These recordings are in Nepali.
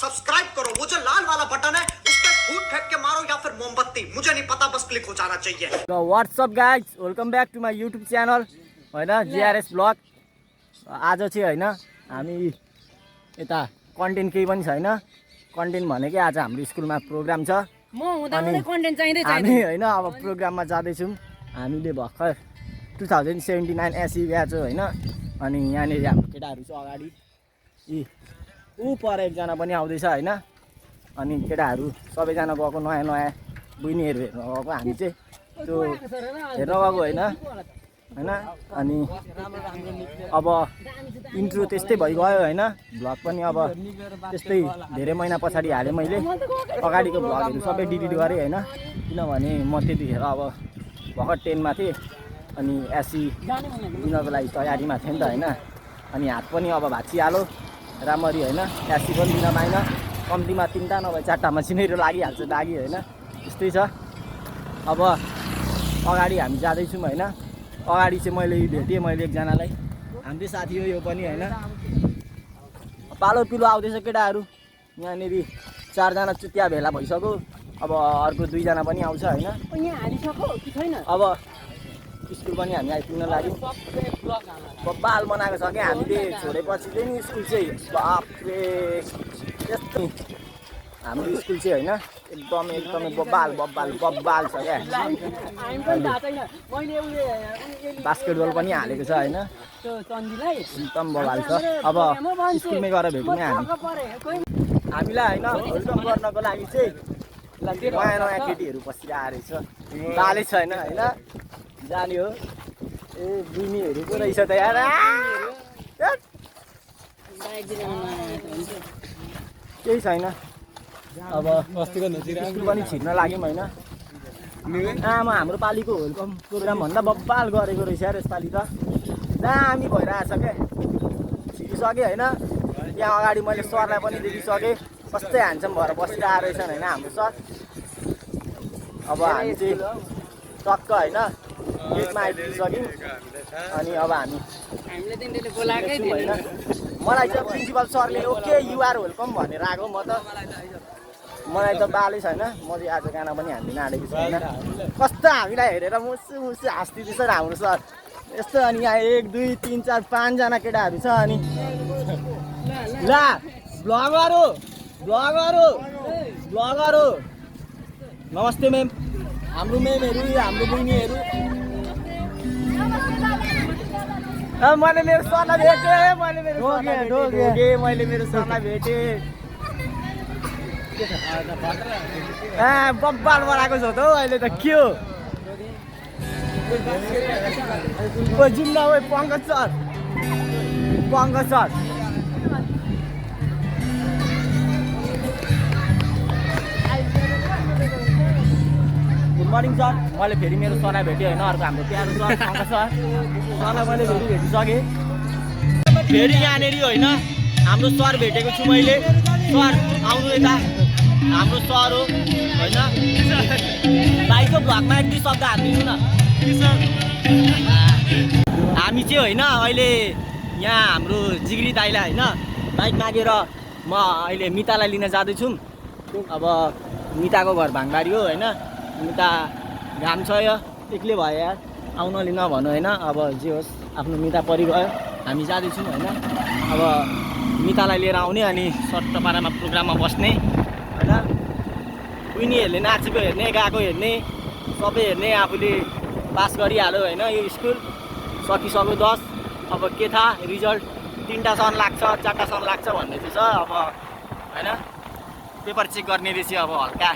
सब्सक्राइब करो, वो जो लाल वाला बटन है उस पर फूट फेंक के मारो या फिर मोमबत्ती, मुझे नहीं पता, बस क्लिक हो जाना चाहिए। WhatsApp guys, welcome back to my YouTube channel होइन, जिआरएस ब्लग। आज चाहिँ होइन हामी यता कन्टेन्ट केही पनि छैन। कन्टेन्ट भनेकै आज हाम्रो स्कुलमा प्रोग्राम छ। हामी होइन अब प्रोग्राममा जाँदैछौँ। हामीले भर्खर 2079 एसई ब्याच हो होइन। अनि यहाँनिर हाम्रो केटाहरू छ अगाडि, ऊ पर एकजना पनि आउँदैछ होइन। अनि केटाहरू सबैजना गएको, नयाँ नयाँ बहिनीहरू हेर्न गएको। हामी चाहिँ त्यो हेर्न गएको होइन। अनि अब इन्ट्रो त्यस्तै भइगयो होइन। भ्लग पनि अब त्यस्तै धेरै महिना पछाडि हालेँ मैले। अगाडिको भ्लगहरू सबै डिलिट गरेँ होइन, किनभने म त्यतिखेर अब भर्खर 10मा थिएँ। अनि एसई दिनको लागि तयारीमा थिएँ नि त होइन। अनि हात पनि अब भाँचिहाल्यो राम्ररी होइन। एसई पनि दिन पाइनँ, कम्तीमा 3टा नभए 4टा मसिनहरू लागिहाल्छ दागी होइन। त्यस्तै छ। अब अगाडि हामी जाँदैछौँ होइन। अगाडि चाहिँ मैले भेटेँ एकजनालाई, हाम्रै साथी हो यो पनि होइन। पालो पिलो आउँदैछ केटाहरू, यहाँनिर 4जना चुतिया भेला भइसक्यो। अब अर्को 2जना पनि आउँछ होइन। अब स्कुल पनि हामी आइपुग्न लाग्यौँ। बब्बाल बनाएको छ क्या हामीले छोडेपछि चाहिँ नि स्कुल चाहिँ। बाफरे यस्तै हाम्रो स्कुल चाहिँ होइन, एकदमै बब्बाल छ क्या। बास्केटबल पनि हालेको छ होइन, एकदम बब्बाल छ। अब स्कुलमै गएर भेटौँ हामीलाई होइन। वेलकम गर्नको लागि चाहिँ नयाँ नयाँ केटीहरू बसिरहेको रहेछ, बालै छैन होइन। जाने हो। ए बुनीहरू पो रहेछ त यार। केही छैन। अब स्कुल पनि छिर्न लाग्यौँ होइन। आमा हाम्रो पालिको वेलकम प्रोग्राम भन्दा बब्बाल गरेको रहेछ यार यसपालि त। दामी भइरहेछ क्या। छिरिसकेँ होइन। यहाँ अगाडि मैले सरलाई पनि देखिसकेँ, कस्तै ह्यान्डसम भएर बसिरहेको रहेछन् होइन हाम्रो सर। अब हामी चाहिँ टक्क होइन गेटमा आइपुगिसक्यौँ। अनि अब हामी होइन। मलाई चाहिँ प्रिन्सिपल सरले ओके युआर वेलकम भनेर आएको। मलाई त बालै छैन। म चाहिँ आज गाना पनि हान्दिनँ आँटेको छु होइन। कस्तो हामीलाई हेरेर मुसु हाँस्दिँदैछ हाम्रो सर यस्तो। अनि यहाँ 1 2 3 4 5जना केटाहरू छ। अनि ला ब्लगरहरू नमस्ते म्याम, हाम्रो म्यामहरू, हाम्रो बहिनीहरू। मैले मेरो सरलाई भेटेँ, मैले मेरो सरलाई भेटेँ। बब्बाल बनाएको छ त हौ अहिले त। के हो जुम न हो पङ्कज सर। Good morning sir. मैले फेरि मेरो सरलाई भेटेँ होइन, अर्को हाम्रो प्यारो सर पङ्कज सरलाई मैले भेटिसकेँ। फेरि यहाँनिर होइन हाम्रो सर भेटेको छु मैले। सर आउनु यता, हाम्रो सर हो होइन। भाइको भ्लगमा 1-2 शब्द हालिदिनु न। हामी चाहिँ होइन अहिले यहाँ हाम्रो जिग्री दाइलाई होइन बाइक मागेर म अहिले मितालाई लिन जाँदैछु। अब मिताको घर भाङबारी हो होइन। मिता घाम छ यो, एक्लै भयो यार, आउन लिन भन्नु होइन। अब जे होस् आफ्नो मिता परिगयो, हामी जाँदैछौँ होइन। अब मितालाई लिएर आउने अनि सट्टपारामा प्रोग्राममा बस्ने होइन। उनीहरूले नाचेको हेर्ने, गएको हेर्ने, सबै हेर्ने। आफूले पास गरिहाल्यो होइन यो स्कुल। सकिसक्यो 10। अब के थाहा रिजल्ट 3टासम्म लाग्छ 4टासम्म लाग्छ भन्ने चाहिँ छ अब होइन। पेपर चेक गर्ने रहेछ अब हल्का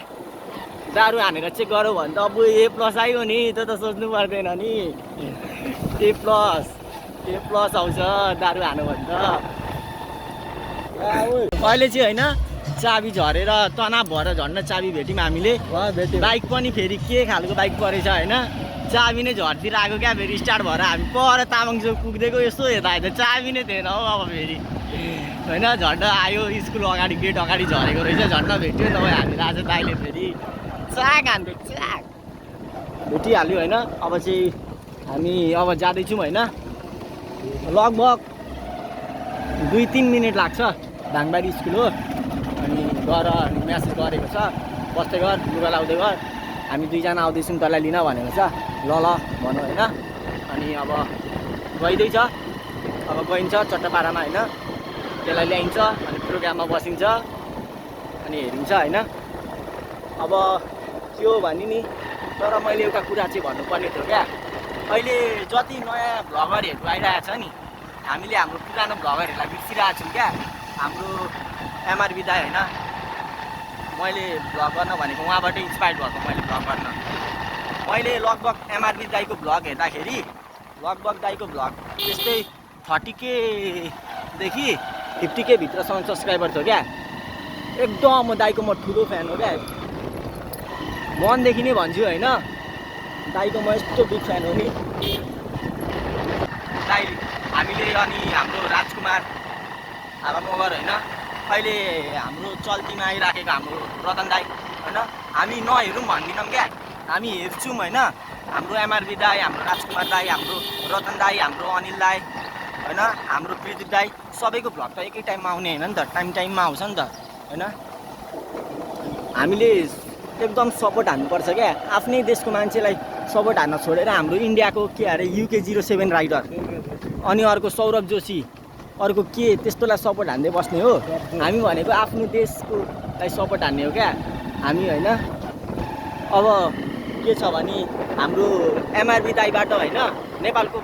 दारू हानेर चेक गऱ्यो भने त अब A+ आयो नि। त्यो त सोच्नु पर्दैन नि। A+ आउँछ दारू हान्यो भने त। अहिले चाहिँ होइन चाबी झरेर तनाव भएर झन्न चाबी भेट्यौँ हामीले। बाइक पनि फेरि के खालको बाइक परेछ होइन। चाबी नै झर्तिर आएको क्या। फेरि स्टार्ट भएर हामी पर तामाङ चोक पुग्दिएको, यसो हेर्दा चाबी नै थिएन हौ अब फेरि होइन। झन्ड आयो स्कुल अगाडि, गेट अगाडि झरेको रहेछ, झन्ड भेट्यो। तपाईँ हामीलाई आज दाइले फेरि चाक भेटिहाल्यो होइन। अब चाहिँ हामी अब जाँदैछौँ होइन। लगभग 2-3 मिनट लाग्छ भाङबारी स्कुल हो। अनि गर अनि म्यासेज गरेको छ बस्दै गर लुगा लाउँदै गर हामी दुईजना आउँदैछौँ तँलाई लिन भनेको छ ल ल भनौँ होइन अनि अब गइँदैछ अब गइन्छ चट्टापाडामा होइन त्यसलाई ल्याइन्छ अनि प्रोग्राममा बसिन्छ अनि हेरिन्छ होइन अब के हो भने नि तर मैले एउटा कुरा चाहिँ भन्नुपर्ने थियो क्या अहिले जति नयाँ भ्लगरहरू आइरहेको छ नि हामीले हाम्रो पुरानो भ्लगरहरूलाई बिर्सिरहेको छौँ क्या हाम्रो एमआरबी दाइ होइन मैले भ्लग गर्न भनेको उहाँबाटै इन्सपायर्ड भएको मैले भ्लग गर्न मैले लगभग एमआरबी दाइको भ्लग हेर्दाखेरि लगभग दाइको भ्लग त्यस्तै 30K देखि 50K भित्रसम्म सब्सक्राइबर थियो क्या एकदम म दाइको म ठुलो फ्यान हो क्या मनदेखि नै भन्छु होइन दाइको म यस्तो बिग फ्यान हो नि दाइ हामीले अनि हाम्रो राजकुमार हावा मगर होइन अहिले हाम्रो चल्तीमा आइराखेको हाम्रो रतन दाई होइन हामी नहेरौँ भन्दैनौँ क्या हामी हेर्छौँ होइन हाम्रो एमआरबी दाई हाम्रो राजकुमार दाई हाम्रो रतन दाई हाम्रो अनिल दाई होइन हाम्रो प्रदीप दाई सबैको भ्लग त एकै टाइममा आउने होइन नि त टाइममा आउँछ नि त होइन हामीले एकदम सपोर्ट हान्नुपर्छ क्या आफ्नै देशको मान्छेलाई सपोर्ट हान्न छोडेर हाम्रो इन्डियाको के अरे UK07 राइडर अनि अर्को सौरभ जोशी अर्को के त्यस्तोलाई सपोर्ट हान्दै बस्ने हो हामी भनेको आफ्नो देशकोलाई सपोर्ट हान्ने हो क्या हामी होइन अब के छ भने हाम्रो एमआरबी दाईबाट होइन नेपालको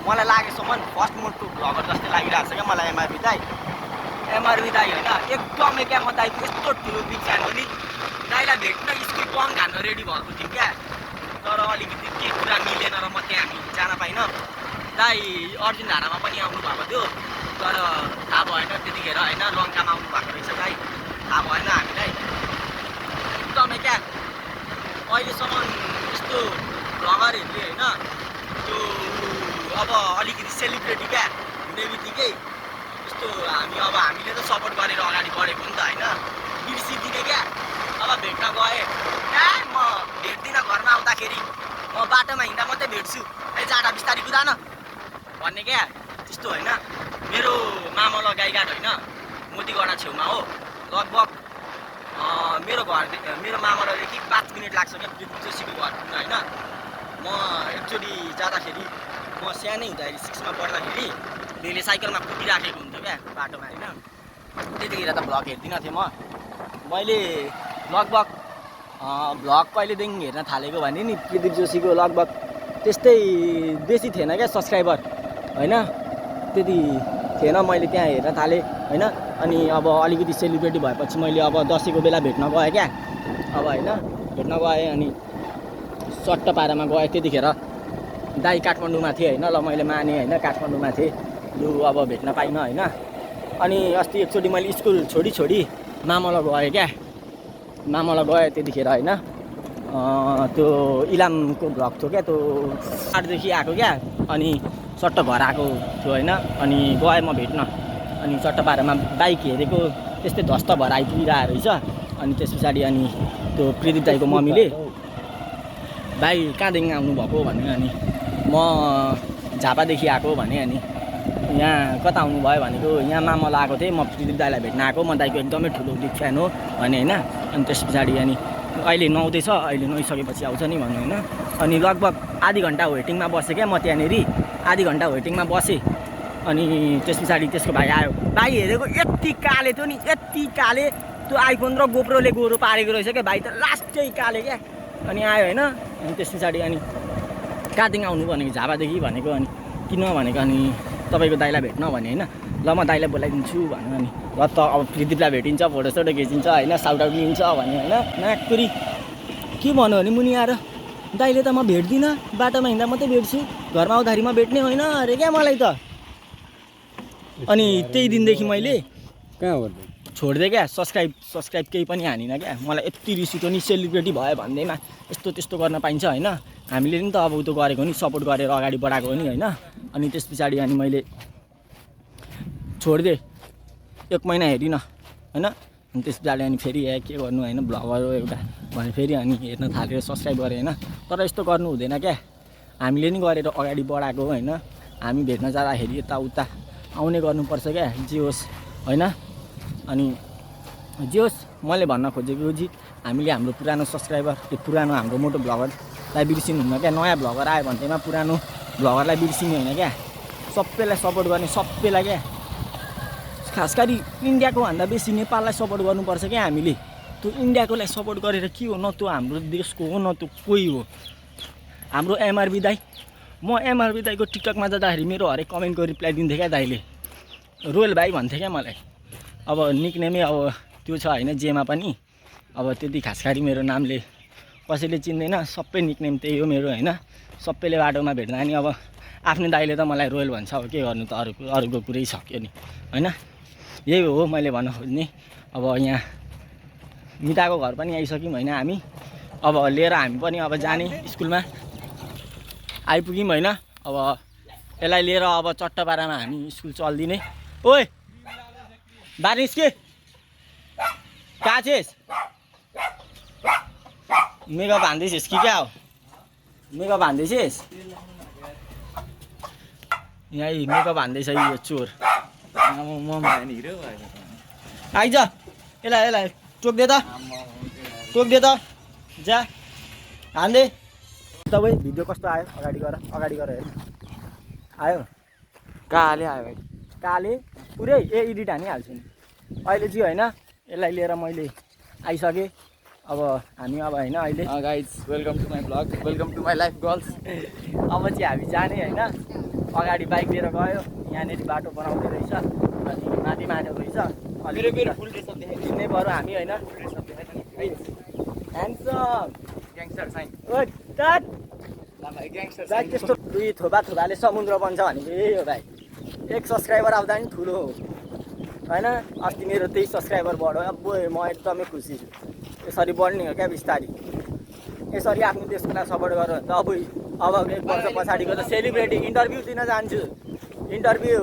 मलाई लागेसम्म फर्स्ट मोडको भ्लगर जस्तै लागिरहेको छ क्या मलाई एमआरबी दाई होइन एकदमै क्या म दाईको यस्तो ठुलो बिग फ्यान हो नि दाईलाई भेट्न स्कुल बङ हान्न रेडी भएको थियो क्या तर अलिकति के कुरा मिलेन र म त्यहाँ जान पाइनँ दाई अर्जुन धारामा पनि आउनु भएको थियो तर थाहा भएन त्यतिखेर होइन लङ्कामा आउनु भएको रहेछ दाई थाहा भएन हामीलाई एकदमै क्या अहिलेसम्म यस्तो भ्लगरहरूले होइन त्यो अब अलिकति सेलिब्रेटी क्या हुने बित्तिकै यस्तो हामीले त सपोर्ट गरेर अगाडि बढेको नि त होइन बिर्सिदिने क्या अब भेट्न गएँ म भेट्दिनँ घरमा आउँदाखेरि म बाटोमा हिँड्दा मात्रै भेट्छु जाँडा बिस्तारी कुदा न भन्ने क्या त्यस्तो होइन मेरो मामला गाईघाट होइन मोतीगढा छेउमा हो लगभग मेरो मामलादेखि 5 मिनट लाग्छ क्या पृथ्वी जोशीको घर पुग्न होइन म एकचोटि जाँदाखेरि म सानै हुँदाखेरि 6मा पढ्दाखेरि त्यसले साइकलमा कुदिराखेको हुन्थ्यो क्या बाटोमा होइन त्यतिखेर त भ्लग हेर्दिनँ थिएँ मैले लगभग भ्लग कहिलेदेखि हेर्न थालेको भने नि प्रदीप जोशीको लगभग त्यस्तै बेसी थिएन क्या सब्सक्राइबर होइन त्यति थिएन मैले त्यहाँ हेर्न थालेँ होइन अनि अब अलिकति सेलिब्रेटी भएपछि मैले अब दसैँको बेला भेट्न गएँ क्या अब होइन भेट्न गएँ अनि चट्टापाडामा गएँ त्यतिखेर दाई काठमाडौँमा थिएँ होइन ल मैले माने होइन काठमाडौँमा थिएँ लु अब भेट्न पाइनँ होइन अनि अस्ति एकचोटि मैले स्कुल छोडी मामला गएँ क्या मामला गएँ त्यतिखेर होइन त्यो इलामको भ्लग थियो क्या त्यो आठदेखि आएको क्या अनि सट्ट घर आएको थियो होइन अनि गएँ म भेट्न अनि चट्टापाडामा बाइक हेरेको त्यस्तै ध्वस्त भएर आइपुगिरहेको रहेछ अनि त्यस पछाडि अनि त्यो प्रदीप दाईको मम्मीले भाइ कहाँदेखि आउनुभएको भने अनि म झापादेखि आएको भने अनि यहाँ कता आउनुभयो भनेको यहाँ मामला आएको थिएँ म प्रदीप दाईलाई भेट्न आएको म दाईको एकदमै ठुलो बिग फ्यान हो भने होइन अनि त्यस पछाडि अनि अहिले नुहाउँदैछ अहिले नुहाइसकेपछि आउँछ नि भन्नु होइन अनि लगभग आधी घन्टा वेटिङमा बसेँ क्या म त्यहाँनिर आधी घन्टा वेटिङमा बसेँ अनि त्यस पछाडि त्यसको भाइ आयो भाइ हेरेको यति काले थियो नि यति काले त्यो आइफोन र गोप्रोले गोरो पारेको रहेछ क्या भाइ त लास्टै काले क्या अनि आयो होइन अनि त्यस पछाडि अनि कहाँदेखि आउनु भनेको झापादेखि भनेको अनि किन भनेको अनि तपाईँको दाइलाई भेट्न भने होइन ल म दाइलाई बोलाइदिन्छु भन्नु अनि ल त अब प्रदीपलाई भेटिन्छ फोटोसोटो खिचिन्छ होइन साउटआउट लिन्छ भने होइन नागपुरी के भन्नु भने मुनि आएर दाइले त म भेट्दिनँ बाटोमा हिँड्दा मात्रै भेट्छु घरमा आउँदाखेरि म भेट्ने होइन अरे क्या मलाई त अनि त्यही दिनदेखि मैले कहाँ हो छोडिदिएँ क्या सब्सक्राइब केही पनि हानिनँ क्या मलाई यति रिस उठ्यो नि सेलिब्रेटी भयो भन्दैमा यस्तो त्यस्तो गर्न पाइन्छ होइन हामीले नि त अब उतो गरेको नि सपोर्ट गरेर अगाडि बढाएको नि होइन अनि त्यस पछाडि अनि मैले छोडिदिएँ 1 महिना हेरिनँ होइन अनि त्यस पछाडि अनि फेरि के गर्नु होइन भ्लगर एउटा भने फेरि अनि हेर्न थालेर सब्सक्राइब गरेँ होइन तर यस्तो गर्नु हुँदैन क्या हामीले नि गरेर अगाडि बढाएको होइन हामी भेट्न जाँदाखेरि यताउता आउने गर्नुपर्छ क्या जे होस् होइन अनि जे होस् मैले भन्न खोजेको जी हामीले हाम्रो पुरानो सब्सक्राइबर त्यो पुरानो हाम्रो मोटो भ्लगरलाई बिर्सिनु हुन्न क्या। नयाँ भ्लगर आयो भन्दैमा पुरानो भ्लगरलाई बिर्सिने होइन क्या। सबैलाई सपोर्ट गर्ने सबैलाई क्या। खास गरी इन्डियाको भन्दा बेसी नेपाललाई सपोर्ट गर्नुपर्छ क्या हामीले। त्यो इन्डियाकोलाई सपोर्ट गरेर के हो न त्यो हाम्रो देशको हो न त्यो कोही हो। हाम्रो एमआरबी दाई म एमआरबी दाईको टिकटकमा जाँदाखेरि मेरो हरेक कमेन्टको रिप्लाई दिन्थेँ क्या दाइले। रोयल भाइ भन्थे क्या मलाई। अब निकनेमै अब त्यो छ होइन जेमा पनि। अब त्यति खास गरी मेरो नामले कसैले चिन्दैन। सबै निकनेम त्यही हो मेरो होइन। सबैले बाटोमा भेट्दा नि अब आफ्नो दाइले त मलाई रोयल भन्छ। अब के गर्नु त अरूको कुरै सक्यो नि होइन। यही हो मैले भन्न खोज्ने। अब यहाँ मिताको घर पनि आइसक्यौँ होइन हामी। अब लिएर हामी पनि अब जाने स्कुलमा आइपुग्यौँ होइन। अब यसलाई लिएर अब चट्टपारामा हामी स्कुल चल्दिने। ओइ बारिस के कहाँ छेस्? मेकअप हान्दैछेस् कि क्या हो? मेकअप हान्दैछेस्? यहीँ मेकअप हान्दैछ यो चोर। आइज यसलाई टोक्दे त जा हान्दे। तपाईँ भिडियो कस्तो आयो? अगाडि गर हेर्नु। आयो काले आयो भाइ। काले पुरै एडिट हानिहाल्छु नि अहिले चाहिँ होइन। यसलाई लिएर मैले आइसकेँ। अब हामी अब होइन अहिले guys welcome to my blog, welcome to my life girls. अब चाहिँ हामी जाने होइन। अगाडि बाइक लिएर गयो। यहाँनिर बाटो बनाउँदै रहेछ अनि माथि रहेछ। मेरो फुल ड्रेस अप देखाइ चिन्नै पऱ्यो हामी होइन। ह्यान्डसम ग्याङ्स्टर साइन ओ टाट भाइ, ग्याङ्स्टर भाइ। त्यस्तो दुई थोपाले समुद्र बन्छ भनेको यही हो भाइ। 1 सब्सक्राइबर आउँदा नि ठुलो हो होइन। अस्ति मेरो 23 सब्सक्राइबर बढ्यो। अब म एकदमै खुसी छु। यसरी बढ्ने हो क्या बिस्तारी। यसरी आफ्नो देशको लागि सपोर्ट गरेर त अब 1 वर्ष पछाडिको त सेलिब्रेटी इन्टरभ्यू दिन जान्छु। इन्टरभ्यू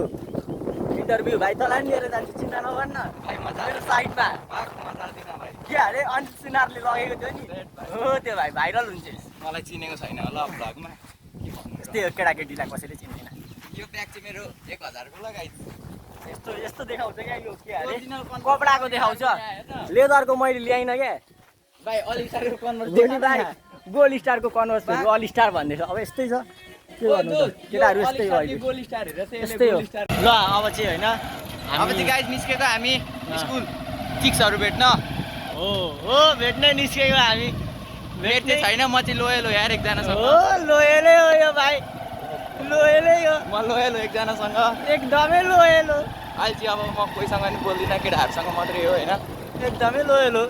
भाइ तँलाई पनि लिएर जान्छु चिन्ता नगर्न। मेरो साइडमा के अरे अनित सुनारले लगेको थियो नि हो त्यो भाइ भाइरल हुन्छ। मलाई चिनेको छैन होला भ्लगमा। यस्तै हो केटाकेटीलाई कसैले चिन्दैन। यो ब्याग चाहिँ मेरो 1000 को लगाइछ। यस्तो देखाउँछ क्या यो के अरे कपडाको देखाउँछ। लेदरको मैले ल्याइनँ क्या भाइ। अल स्टारको कन्भर्स भाइ। गोल्ड स्टारको कन्भर्सहरू अल स्टार भन्दैछ। अब यस्तै छ के गर्नु त केटाहरू यस्तै हो अहिले। गोल्ड स्टार हेरेर चाहिँ यस्तै हो ल। अब चाहिँ होइन अब चाहिँ गाइज निस्केको हामी स्कुल चिक्सहरू भेट्न। हो भेट्नै निस्केको हामी। भेट्ने छैन। म चाहिँ लोयल हो यार एकजनासँग। हो लोयलै हो यो भाइ। लोयलै हो। म लोयल हो एकजनासँग। एकदमै लोयल हो। अहिले चाहिँ अब म कोहीसँग नि बोल्दिनँ, केटाहरूसँग मात्रै हो होइन। एकदमै लोयल हो।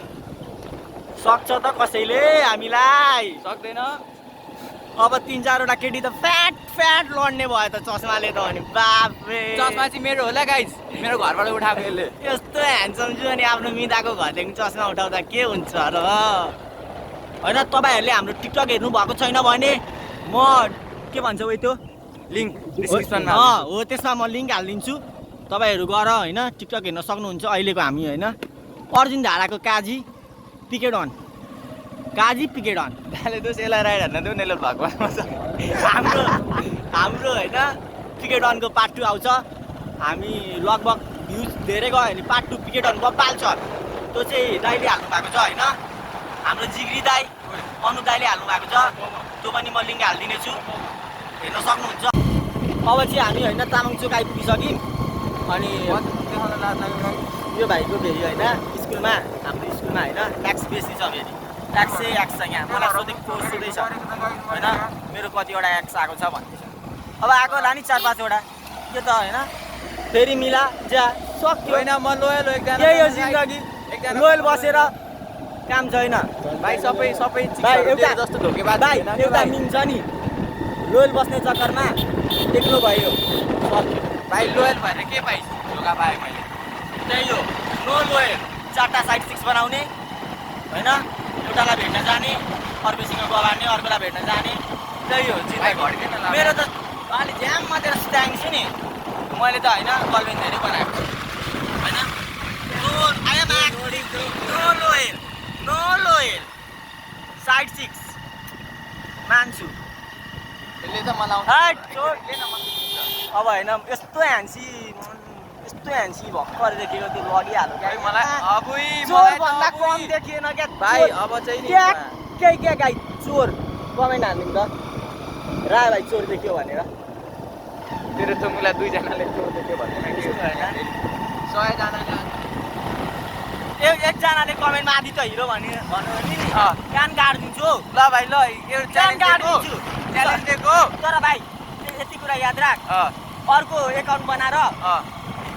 सक्छ त कसैले हामीलाई सक्दैन। अब 3-4वटा केटी त फ्याट लड्ने भयो त चस्माले त अनि बाफे। चस्मा चाहिँ मेरो होला गाइज, मेरो घरबाट उठाएको यसले। यस्तो ह्यान्डसम छु अनि आफ्नो मिताको घरदेखि चस्मा उठाउँदा के हुन्छ र होइन। तपाईँहरूले हाम्रो टिकटक हेर्नु भएको छैन भने म के भन्छ उयो त्यो लिङ्क डिस्क्रिप्सनमा हो त्यसमा म लिङ्क हालिदिन्छु। तपाईँहरू गएर होइन टिकटक हेर्न सक्नुहुन्छ। अहिलेको हामी होइन अर्जुन धाराको काजी पिकेडन दाले दोष यसलाई राइड हान्न देऊ नेलो भएको हाम्रो होइन पिकेडनको पार्ट 2 आउँछ। हामी लगभग भ्युज धेरै गयो भने पार्ट 2 पिकेडन बब्बाल छ। त्यो चाहिँ दाइले हाल्नु भएको छ होइन। हाम्रो जिग्री दाई अनु दाइले हाल्नु भएको छ। त्यो पनि म लिङ्क हालिदिनेछु हेर्न सक्नुहुन्छ। अब चाहिँ हामी होइन तामाङचोक आइपुगिसक्यौँ। अनि यो भाइको फेरि होइन स्कुलमा हाम्रो स्कुलमा होइन ट्याक्स बेसी छ। फेरि ट्याक्सै एक्स छ यहाँ। मलाई सोधेको सोधैछ होइन मेरो कतिवटा एक्स आएको छ भन्दैछ। अब आएको होला नि 4-5वटा के त होइन। फेरि मिला जा सक्यो होइन। म लोयल हो एकजना। यही हो जिन्दगी। लोयल बसेर काम छैन भाइ। सबै भाइ एउटा जस्तो धोकेबाज भाइ एउटा मिन्छ नि लोयल बस्ने चक्करमा एक्लो भयो। भाइ लोयल भएर के पाइस्? धोका पाएँ मैले। त्यही हो नो लोयल। 4टा साइड 6 बनाउने होइन। एउटालाई भेट्न जाने, अर्कोसँग गवार्ने, अर्कोलाई भेट्न जाने। त्यही हो मेरो त। अलि ज्याम मात्रै स्ट्याङ छु नि मैले त होइन। गर्लफ्रेन्ड धेरै बनाएको होइन। नो लोयल साइड 6 मान्छु। यसले त मलाई अब होइन यस्तो ह्यान्सी यस्तो ह्यान्सी भर्खर देखेको त्यो लगिहाल्यो क्या मलाई अबुई चोर भन्दा कम देखिएन क्या भाइ चोर। अब चाहिँ नि क्या गाई चोर कमेन्ट हालिदिनु त राय भाइ चोर देख्यो भनेर तेरो चोमुला 2 जनाले चोर देख्यो भन्ने होइन 100 जनाले एकजनाले कमेन्टमा आदि त हिरो भन्यो नि अँ। कान काटिदिन्छु हौ। ल भाइ ल यो कान काटिदिन्छु च्यालेन्ज दिएको तर भाइ यति कुरा याद राख अर्को एकाउन्ट बनाएर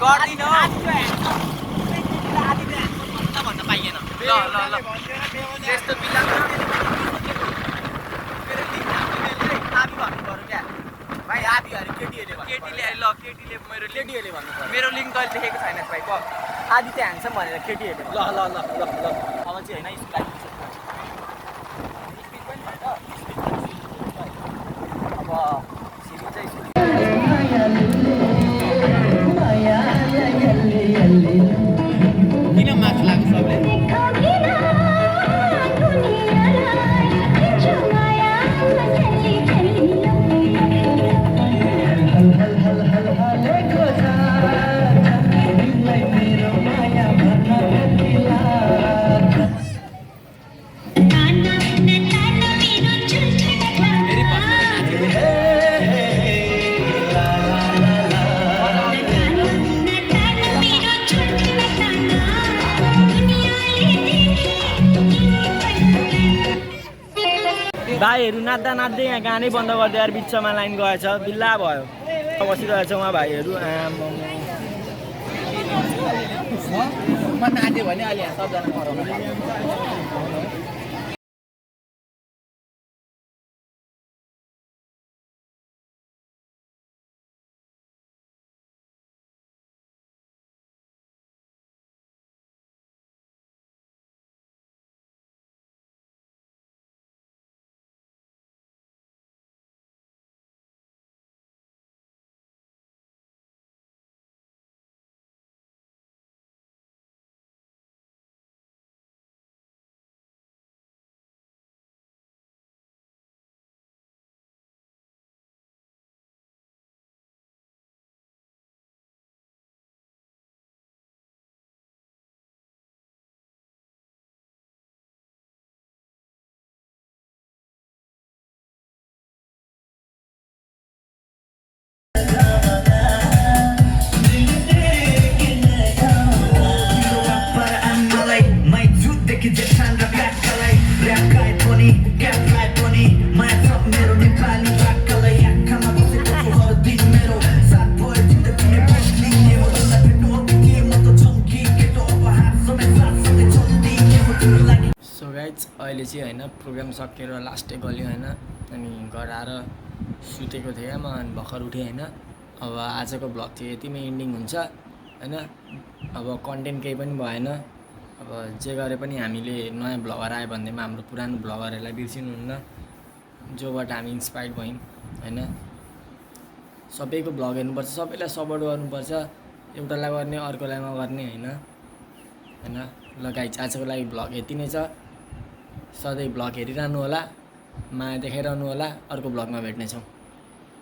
गर्दिन हो भन्न पाइएन ल ल ल त्यस्तो बिलाङ आदि भन्नु पर्यो क्या भाइ आदि अरे केटीहरूले केटीले मेरो केटीहरूले भन्नु पर्यो मेरो लिङ्क त अहिले देखेको छैन भाइ क आदि चाहिँ ह्यान्डसम भनेर केटीहरूले ल ल ल ल ल अब चाहिँ होइन स्कुल अब सिरिज चाहिँ किन मार्क्स लाग्यो सबले भाइहरू नाच्दा नाच्दै यहाँ गानै बन्द गरिदियो यार बिचमा लाइन गएछ बिल्ला भयो बसिरहेछ उहाँ भाइहरू म नाच्यो भने अहिले यहाँ सबजना कराउनु सो गाइज अहिले चाहिँ होइन प्रोग्राम सकेर लास्टै गल्यो होइन अनि घर आएर सुतेको थिएँ म अनि भर्खर उठेँ होइन अब आजको भ्लग चाहिँ यतिमै एन्डिङ हुन्छ होइन अब कन्टेन्ट केही पनि भएन अब जे गरे पनि हामीले नयाँ भ्लगर आयो भन्दैमा हाम्रो पुरानो भ्लगरहरूलाई बिर्सिनुहुन्न जोबाट हामी इन्सपायर्ड भयौँ होइन सबैको भ्लग हेर्नुपर्छ सबैलाई सपोर्ट गर्नुपर्छ एउटालाई गर्ने अर्कोलाई नगर्ने होइन होइन ल गाइज आजको लागि भ्लग यति नै छ सधैँ भ्लग हेरिरहनु होला माया देखाइरहनु होला अर्को भ्लगमा भेट्नेछौँ